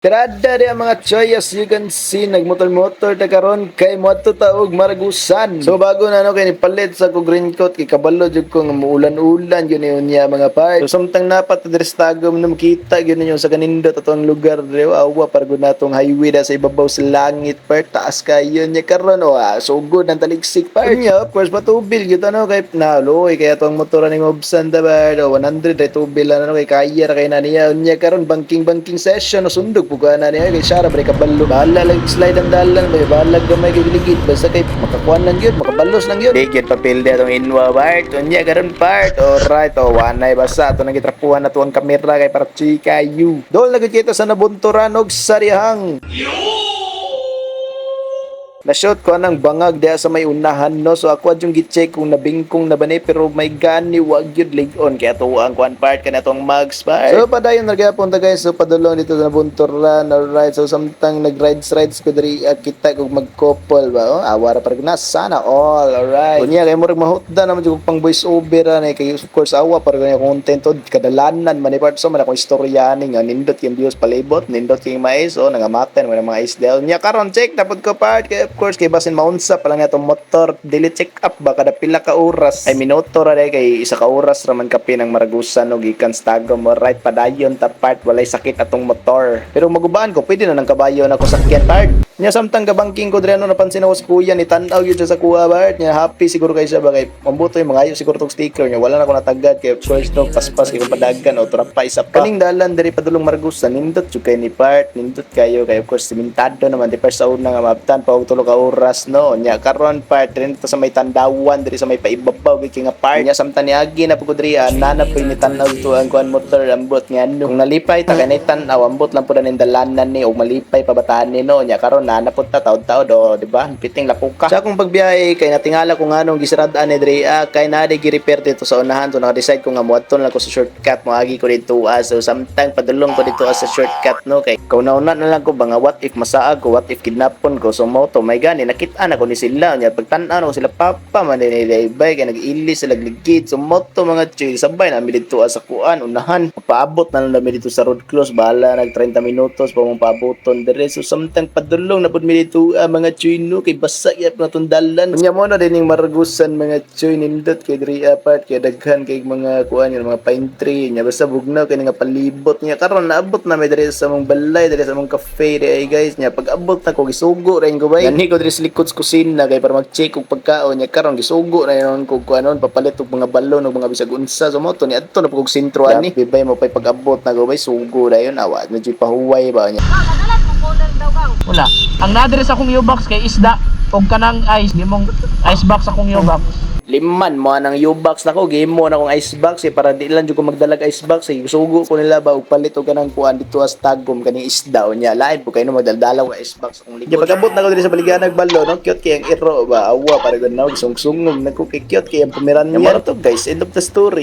Tirada di ang mga choy, as you can see, nagmotor-motor ta karon kay moadto ta og Maragusan. So bago na no kay nipalit sa ko raincoat kay kabalo jud ko nga muulan-ulan yun yun niya, mga part. So samtang napat diri sa Tagum na makita gyud ninyo sa kanindot atong lugar diri, awa para gud natong highway da sa ibabaw sa langit, part, taas kayo niya karon oh, sugod ng taligsik, part. Nya, of course, patubil gyud ano kay naluoy kay atong motor ni mobsan da ba o 100 ay tubil na no kay kaya ra kay na niya. Nya karon, banking banking session no, sundog pug na niya kay siya ra ba kabalo, bahala lang slide ang dalan ba, bahala gamay kay giligid, basta kay makakuan lang gyud, makabalos lang gyud, di gyud papilde atong inwa, part. Unya karon, part, alright, oh, wanay basta ato nang gitrapuhan na tuang kamera kay para chika you dol na gyud kita sa nabunturan og sarihang. Na-shoot ko anang bangag diha sa may unahan no. So ako yung gi-check kung nabingkong na ba ni, pero may gani wag gyud lig-on kaya to ang kuan, part, kana tong mags, part. So padayon na gyapon ta, guys. So padulong dito sa Nabunturan. Alright. So samtang nag-rides rides ko diri, kita kog mag-couple ba. Oh, awa ra parang na sana all. Alright. Unya kay murag mahutda naman jud pang voice over ani kay of course awa para kanya content to kadalanan man ni, part. So man akong istorya ani nga nindot kay views palibot, nindot kay mais oh, nangamatan man ang mga isda. Unya karon check tapod ko, part, kay of course kay basin maunsa pa lang atong motor, dili check up ba kada pila ka oras ay minuto ra day kay isa ka oras ra man kape ng Maragusan no gikan sa Tagum. Right, padayon ta, part, walay sakit atong motor, pero magubaan ko pwede na nang kabayo na ko sakyan, part. Nya samtang gabangking ko diri ano, napansin ako sa kuya ni tan-aw yun siya sa kuha, part. Nya happy siguro kay siya ba kay mambuto yung mga ayo siguro tong sticker niya. Wala na ko natagad kay of course no paspas kay kung padagan o tura pa isa pa. Kaning dalan diri padulong Maragusan nindot jud kay ni, part, nindot kayo kay of course simentado naman di, part, sa una nga maabtan pa og 3 ka oras no. Nya karon, part, diri to sa may Tandawan diri sa may paibabaw gid kay nga part. Nya samtang niagi na pud ko diri, nana po ni tan-aw dito ang kuan motor, ambot nga ano. Kung nalipay ta kay nay tan-aw, ambot lang pud na ning dalanan ni og malipay pa bataan ni no. Nya karon na napud ta taod-taod o di ba? Piting lapuka. Sa akong pagbiyahe kay natingala ko nganong gisirad-an ni diri, kay naa di gi-repair dito sa unahan, so naka-decide ko nga moadto na lang ko sa shortcut, moagi ko dito. So samtang padulong ko dito sa shortcut no kay kauna-una na lang ko ba nga what if masaag ko, what if kidnapon ko. So mo to may gani nakita na ko ni sila. Nya pagtan-aw ko sila, papa man ni bay kay nag-ili sila ligid. So mo to, mga chill, sabay na mi dito sa kuan unahan, paabot na lang nami dito sa road close, bahala nag 30 minutos pa mong paaboton dire. So samtang padulong na pud mi dito, mga chuy no, kay basa gyud na tong dalan. Unya mo na din ning Maragusan, mga chuy, nindot kay diri, part, kay daghan kay mga kuan yung mga pine tree nya, basta bugnaw kay nga palibot niya. Karon naabot na mi diri sa mong balay, diri sa mong cafe diri, guys. Nya pag abot na ko, gisugo ra ko bay gani ko diri sa likod sa kusina kay para mag-check og pagkaon. Nya karon gisugo na yun ko kuanon papalit og mga balon og mga bisag unsa. So mo to ni adto na pud kog sentro ani bibay mo pay pag abot na ko bay, sugo dayon, awa medyo pahuway ba niya. Wala. Ang nadire sa akong U-box kay isda og kanang ice, gimong ice box akong U-box. Liman mo nang U-box nako, gimo na akong ice box eh, para di lang jud ko magdalag ice box eh. Sugo ko nila ba og palit og kanang kuan dito as Tagum kaning isda. Unya lain po kayo no magdaldala og ice box akong likod. Pag-abot na ko diri sa Baliganag Balo no, cute kay ang iro ba, awa para gud na sungsungom nako kay cute kay ang Pomeranian. Mao to, guys, end of the story.